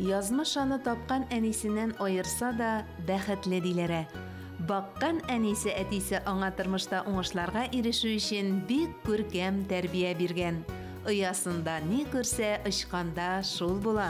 Язмыш аны тапкан әнисеннән аерса да, бәхетле Диләрә. Баккан әнисе әтисе аңа тормышта уңышларга ирешү өчен бик күркәм тәрбия биргән. Оясында ни күрсә, очканда шул була.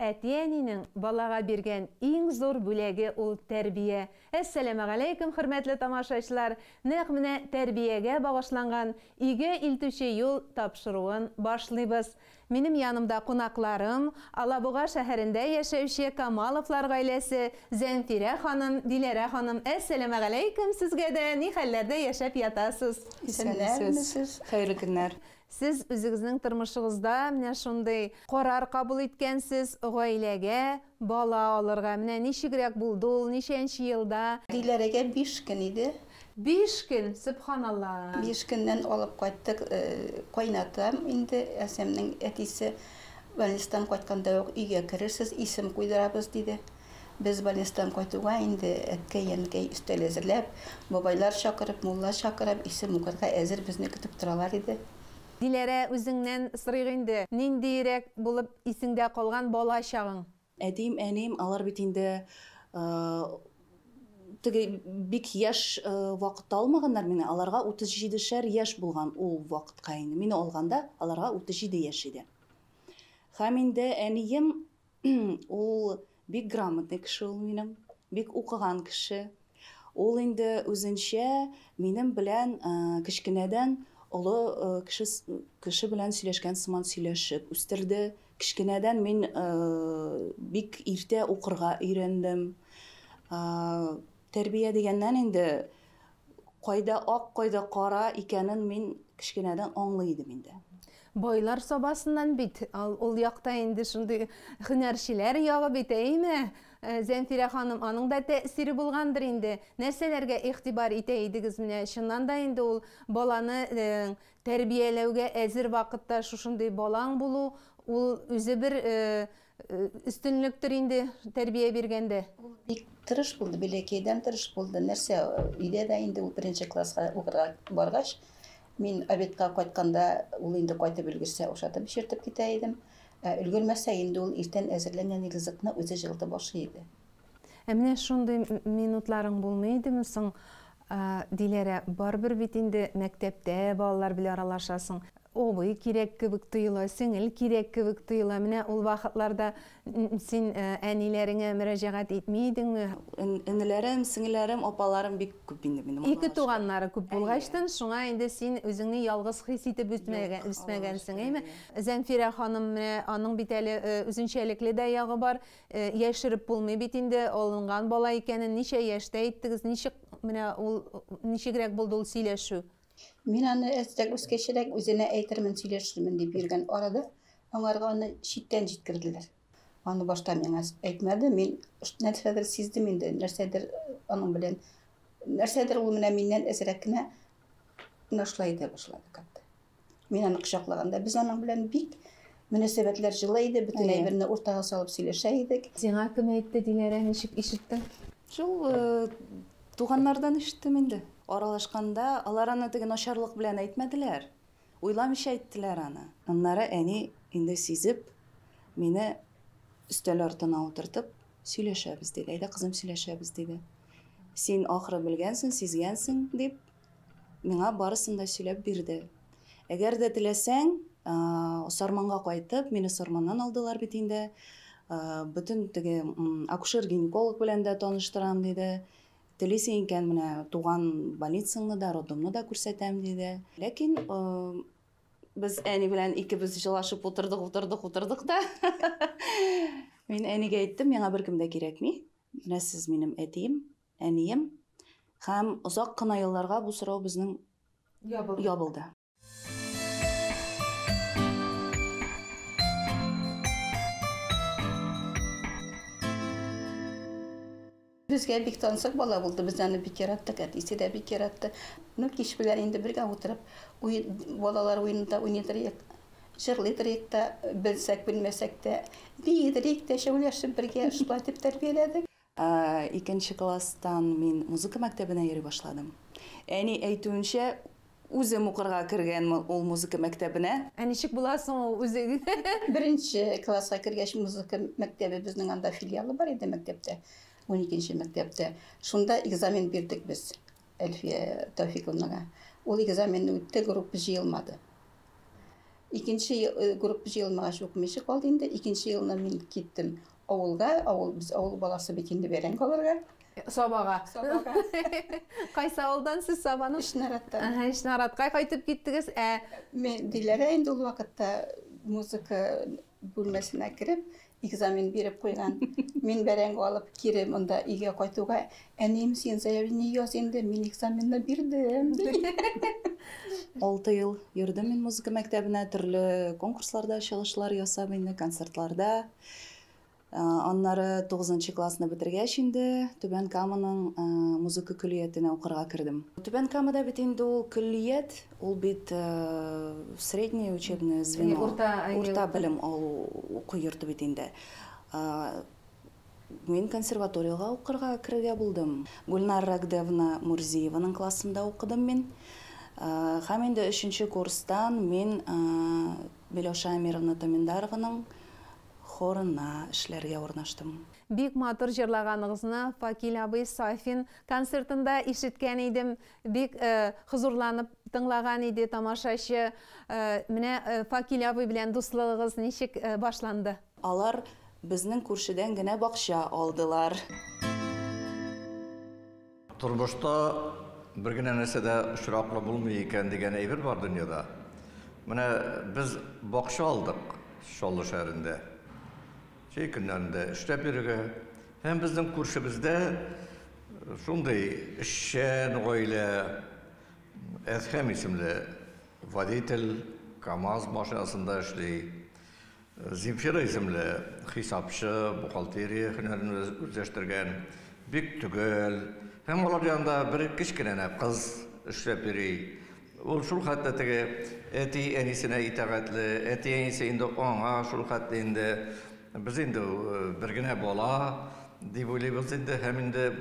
Әти-әнинең балага биргән иң зур бүләге ул тәрбия. Әссәламегаләйкүм, хөрмәтле тамашачылар! Нәкъ менә тәрбиягә багышланган Өйгә илтүче юл тапшыруын башлыйбыз. Минем янымда кунакларым, Алабуга шәһәрендә яшәүче Камаловлар гаиләсе, Зәнфирә ханым, Диләрә ханым. Әссәламегаләйкүм сезгә дә! Ни хәлләрдә яшәп ятасыз? Исәнмесез, хәерле көннәр! Сез үзегезнең тормышыгызда менә шундый карар кабул иткәнсез, гаиләгә бала алырга. Менә ничегрәк булды ул, ничәнче елда? Диләрәгә 5 көн иде. 5 көн, сөбханалла! 5 көннән алып кайттык. Кайнатам инде, Әсәмнең әтисе больницадан кайтканда ук өйгә керерсез, исем куйдырабыз, диде. Без больницадан кайтуга инде әткәй-әнкәй өстәл әзерләп, бабайлар чакырып, мулла чакырып, исем укырга әзер безне көтеп торалар иде. Диләрә, үзеңнән сорыйк инде, ниндиерәк булып исеңдә калган бала чагың? Әтием, әнием, алар бит инде теге бик яшь вакытта алмаганнар мине, аларга 37-шәр яшь булган ул вакытка инде. Мине алганда аларга 37 яшь иде. Һәм инде әнием ул бик грамотный кеше ул минем, бик укыган кеше. Ул инде үзенчә минем белән кечкенәдән олы кеше кеше белән сөйләшкән сыман сөйләшеп үстерде. Кечкенәдән мин бик иртә укырга өйрәндем. Тәрбия дигәннән инде кайда ак, кайда кара икәнен мин кечкенәдән аңлый идем инде. Байлар Сабасыннан бит, ул якта инде шундый һөнәрчеләр ягы бит, әйеме? Зәнфирә ханым, аның да тәэсире булгандыр инде. Нәрсәләргә игътибар итә идегез менә? Чыннан да инде ул баланы тәрбияләүгә әзер вакытта шушындый балаң булу, ул үзе бер өстенлектер инде тәрбия биргәндә. Ул бик тырыш булды, бәләкәйдән тырыш булды. Нәрсә, өйдә дә инде ул беренче класска укырга баргач, мин обедка кайтканда, ул инде кайтып өлгерсә, ашатып эчертеп китә идем. Ә өлгермәсә, инде ул иртән әзерләнгән ризыкны үзе җылытып ашый иде. Ә менә шундый минутларың булмый идеме соң, Диләрә, барыбер бит инде мәктәптә балалар белән аралашасың. Абый кирәк кебек тоела, сеңел кирәк кебек тоела. Менә ул вакытларда син әниләреңә мөрәҗәгать итми идеңме? Энеләрем, сеңелләрем, апаларым бик күп инде минем. Ике туганнары күп булгачтын, шуңа инде син үзеңне ялгыз хис итеп үсмәгәнсең, әйме? Зәнфирә ханым, менә аның бит әле үзенчәлекле дә ягы бар. Яшереп булмый бит инде алынган бала икәнен. Ничә яшьтә әйттегез, ничек менә ул, ничегрәк булды ул сөйләшү? Мин аны әзрәк үскәчрәк үзенә әйтермен, сөйләшермен дип йөргән арада аңарга аны читтән җиткерделәр. Аны башта миңа әйтмәде, мин нәрсәдер сиздем инде, нәрсәдер аның белән, нәрсәдер ул менә миннән әзрәк кенә менә шулай итә башлады как-то. Мин аны кочаклаганда без аның белән бик мөнәсәбәтләр җылы иде, бөтен әйберне уртага салып сөйләшә идек. Сиңа кем әйтте, Диләрә, ничек ишеттең? Шул туганнардан ишеттем инде. Аралашканда алар аны теге начарлык белән әйтмәделәр. Уйламыйча әйттеләр аны. Аннары әни инде сизеп, мине өстәл артына утыртып, сөйләшәбез диде. Әйдә, кызым, сөйләшәбез диде. Син ахры белгәнсең, сизгәнсең дип, миңа барысын да сөйләп бирде. Әгәр дә теләсәң, Сарманга кайтып, мине Сарманнан алдылар бит инде. Бөтен теге акушер-гинеколог белән дә таныштырам диде. Телисең икән, менә туган больницаңны да, роддомны да күрсәтәм диде. Ләкин без әни белән икебез җылашып утырдык, утырдык, утырдык та. Мин әнигә әйттем, миңа беркем дә кирәкми. Менә сез минем әтием, әнием. Һәм озак кына елларга бу сорау безнең ябылды. Безгә бик тансык бала булды, без аны бик яраттык, әтисе дә бик яратты. Ну, кич белән инде бергә утырып, балалар уенында уйныйдыр идек, җырлыйдыр идек тә, белсәк, белмәсәк тә, биедер идек тә, шәүләшеп бергә шулай итеп тәрбияләдек. Икенче класстан мин музыка мәктәбенә йөри башладым. Әни әйтүенчә, Үзем укырга кергән ул музыка мәктәбенә. Ә ничек була соң ул үзе? Беренче класска кергәч, музыка мәктәбе безнең анда филиалы бар иде мәктәптә, 12 мәктәптә. Шунда экзамен бирдек без Әлфия Тәүфиковнага. Ул экзаменны үтте, группа җыелмады. Икенче группа җыелмагач укымыйча калды инде. Икенче елны мин киттем авылга. Авыл, без авыл баласы бит инде, бәрәңге алырга. Сабага. Сабага. Кайсы авылдан сез, Сабаның? Өчнаратта. Ага, Өчнаратка кайтып киттегез. Ә Мин Диләрә инде ул вакытта музыка бүлмәсенә кереп, экзамен биреп куйган. Мин бәрәңге алып кире монда өйгә кайтуга, әнием, син заявление яз инде, мин экзаменны бирдем, ди. 6 ел йөрдем мин музыка мәктәбенә, төрле конкурсларда чыгышлар ясап инде, концертларда. Аннары 9 классны бетергәч инде Түбән Каманың музыка көллиятенә укырга кердем. Түбән Камада бит инде ул көллият, ул бит среднее учебное звено. Урта, урта белем алу уку йорты бит инде. Мин консерваториягә укырга керергә булдым. Гульнар Рагдевна Мурзиеваның классында укыдым мин. Һәм инде өченче курстан мин Миләүшә Амировна Таминдарованың хорына эшләргә урнаштым. Бик матур җырлаганыгызны Факил абый Сафин концертында ишеткән идем. Бик хозурланып тыңлаган иде тамашачы. Менә Факил абый белән дуслыгыгыз ничек башланды? Алар безнең күршедән генә бакча алдылар. Тормышта бер генә нәрсә дә очраклы булмый икән дигән әйбер бар дөньяда. Менә без бакча алдык Чаллы шәһәрендә. Җәй көннәрендә эшләп йөрергә. Һәм безнең күршебездә шундый эшчән гаилә, Әдһәм исемле водитель КАМАЗ машинасында эшли. Земфира исемле хисапчы, бухгалтерия һөнәрен үзләштергән, бик төгәл. Һәм алар янында бер кечкенә кыз эшләп йөри. Ул шул хәтле теге әти әнисенә итагатьле, әти әнисе инде аңа шул хәтле инде, без инде бер генә бала дип уйлыйбыз инде, һәм инде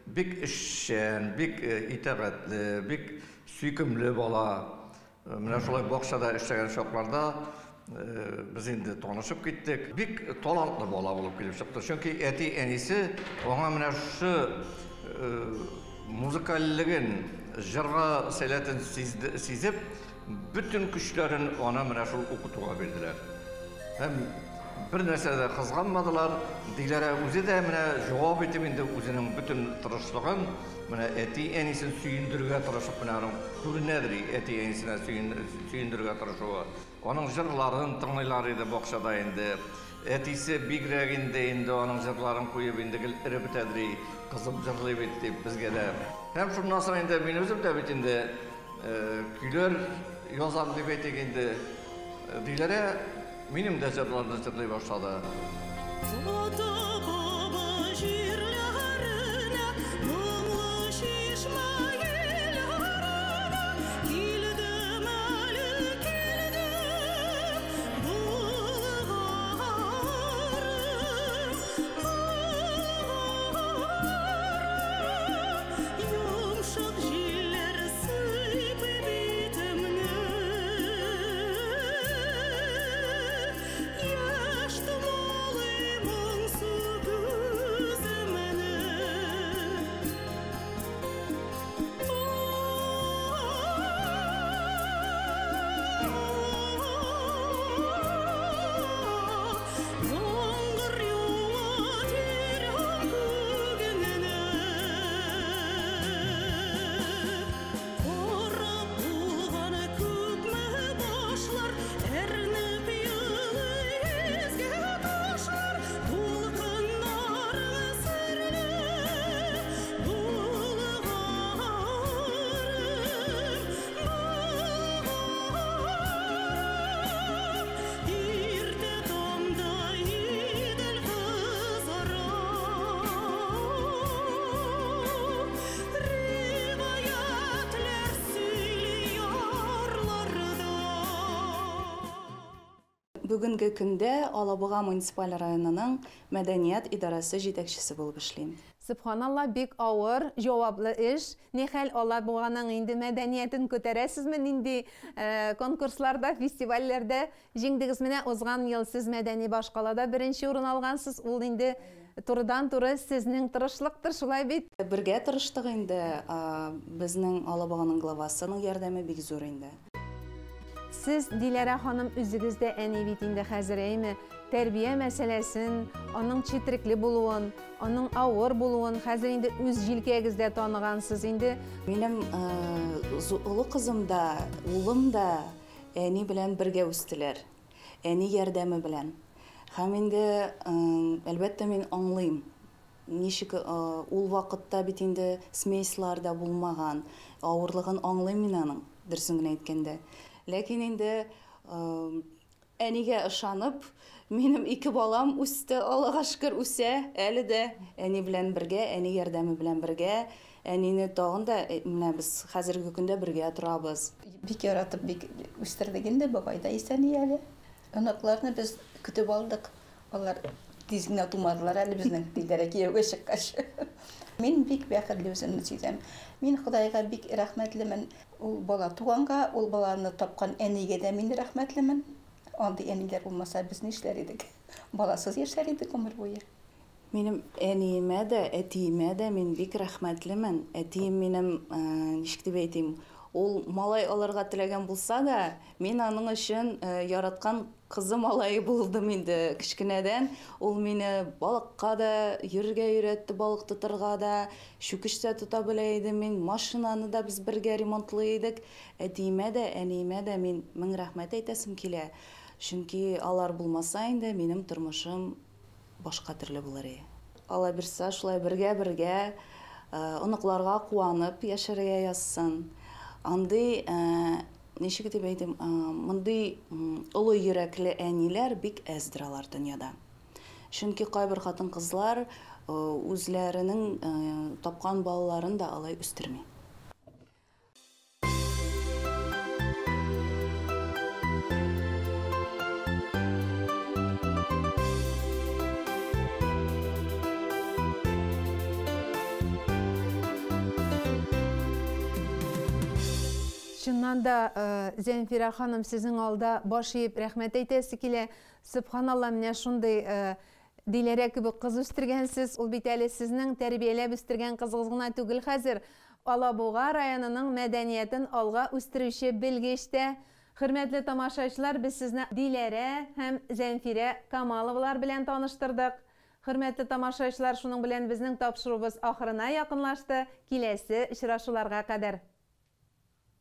бик эшчән, бик итагатьле, бик сөйкемле бала. Менә шулай бакчада эшләгән чакларда без инде танышып киттек. Бик талантлы бала булып килеп чыкты. Чөнки әти әнисе аңа менә шушы музыкальлеген, җырга сәләтен сизеп, бөтен көчләрен аны менә шул укытуга бирделәр. Һәм бер нәрсә дә кызганмадылар. Диләрә үзе дә менә җавап итеп инде үзенең бөтен тырышлыгын менә әти әнисен сөендерергә тырышып, менә аның күренәдер әти әнисенә сөендерергә тырышуы. Аның җырларын тыңлыйлар иде бакчада инде. Әтисе бигрәк инде аның җырларын куеп инде гел эреп бетәдер, кызым җырлый бит дип безгә дә. Һәм шуннан соң инде мин үзем дә бит инде көйләр язам дип әйтик инде. Диләрә минем дә җырларны җырлый башлады. Ата-баба җирләренә, моңлы чишмә елларына килдем әле, килдем, Болгарым, Болгарым. Йомшак җилләр сыйпый битемне, яшь томалый моңсу күземне. бүгенге көндә Алабуга муниципаль районының мәдәният идарәсе җитәкчесе булып эшлим. Сөбханалла, бик авыр, җаваплы эш. Нихәл, Алабуганың инде мәдәниятен күтәрәсезме? Нинди конкурсларда, фестивальләрдә җиңдегез? Менә узган ел сез мәдәни башкалада беренче урын алгансыз. Ул инде турыдан-туры сезнең тырышлыктыр, шулай бит? Бергә тырыштык инде. Безнең Алабуганың главасының ярдәме бик зур инде. Сез, Диләрә ханым, үзегез дә әни бит инде хәзер, әйме? Тәрбия мәсьәләсен, аның четерекле булуын, аның авыр булуын хәзер инде үз җилкәгездә таныгансыз инде. Минем олы кызым да, улым да әни белән бергә үстеләр. Әни ярдәме белән. Һәм инде, әлбәттә, мин аңлыйм. Ничек ул вакытта бит инде смеслар да булмаган, авырлыгын аңлыйм мин аның, дөресен генә әйткәндә. Ләкин инде әнигә ышанып, минем ике балам үсте, Аллага шөкер, үсә әле дә әни белән бергә, әни ярдәме белән бергә. Әнине тагын да, менә без хәзерге көндә бергә торабыз. Бик яратып, бик үстердек инде, бабай да исән әле. Оныкларны без көтеп алдык. Алар тиз генә тумадылар әле безнең Диләрә кияүгә чыккач. Мин бик бәхетле үземне сизәм. Мин Ходайга бик рәхмәтлемен. Ул бала туганга, ул баланы тапкан әнигә дә мин рәхмәтлемен. Андый әниләр булмаса, без нишләр идек? Баласыз яшәр идек гомер буе. Минем әниемә дә, әтиемә дә мин бик рәхмәтлемен. Әтием минем, ничек дип әйтим, ул малай алырга теләгән булса да, мин аның өчен яраткан кызы малае булдым инде кечкенәдән. Ул мине балыкка да йөрергә өйрәтте, балык тотарга да, чүкеч тә тота белә идем мин, машинаны да без бергә ремонтлый идек. Әтиемә дә, әниемә дә мин мең рәхмәт әйтәсем килә. Чөнки алар булмаса инде минем тормышым башка төрле булыр иде. Алла бирсә, шулай бергә-бергә оныкларга куанып яшәргә язсын. Андый, ничек дип әйтим, мондый олы йөрәкле әниләр бик әздер алар дөньяда. Чөнки кайбер хатын-кызлар үзләренең тапкан балаларын да алай үстерми. Чыннан да, Зәнфирә ханым, сезнең алда баш иеп рәхмәт әйтәсе килә. Сөбханалла, менә шундый Диләрә кебек кыз үстергәнсез. Ул бит әле сезнең тәрбияләп үстергән кызыгыз гына түгел хәзер. Алабуга районының мәдәниятен алга үстерүче белгеч тә. Хөрмәтле тамашачылар, без сезне Диләрә һәм Зәнфирә Камаловалар белән таныштырдык. Хөрмәтле тамашачылар, шуның белән безнең тапшыруыбыз ахырына якынлашты. Киләсе очрашуларга кадәр.